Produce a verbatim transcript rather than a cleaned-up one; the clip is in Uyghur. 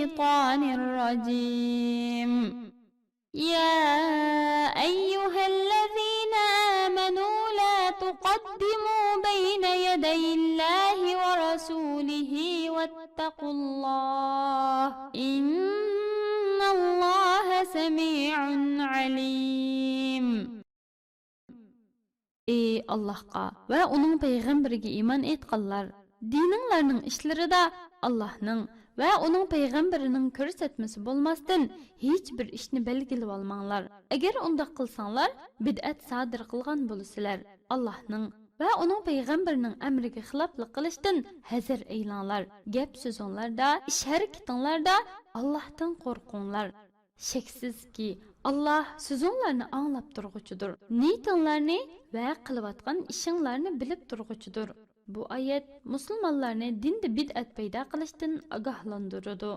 الشيطان الرجيم. يا أيها الذين آمنوا لا تقدموا بين يدي الله ورسوله واتقوا الله، إن الله سميع عليم. ئى ئاللاھقا ۋە ئۇنىڭ پەيغەمبىرىگە ئىمان ئېيتقانلار! دىنىڭلارنىڭ ئىشلىرىدا ئاللاھنىڭ ۋە ئۇنىڭ پەيغەمبىرىنىڭ كۆرسەتمىسى بولماستىن ھېچ بىر ئىشنى بەلگىلىۋالماڭلار. ئەگەر ئۇنداق قىلساڭلار، بىدئەت سادىر قىلغان بولىسىلەر. ئاللاھنىڭ ۋە ئۇنىڭ پەيغەمبىرىنىڭ ئەمرىگە خىلاپلىق قىلىشتىن ھەزەر ئەيلەڭلار. گەپ سۆزۈڭلاردا، ئىش ھەرىكىتىڭلاردا ئاللاھتىن قورقۇڭلار. شەكسىزكى، ئاللاھ سۆزۈڭلارنى ئاڭلاپ تۇرغۇچىدۇر، نىيىتىڭلارنى ۋە قىلىۋاتقان ئىشىڭلارنى بىلىپ تۇرغۇچىدۇر. بۇ ئايەت مۇسۇلمانلارنى دىندا بىدئەت پەيدا قىلىشتىن ئاگاھلاندۇرىدۇ.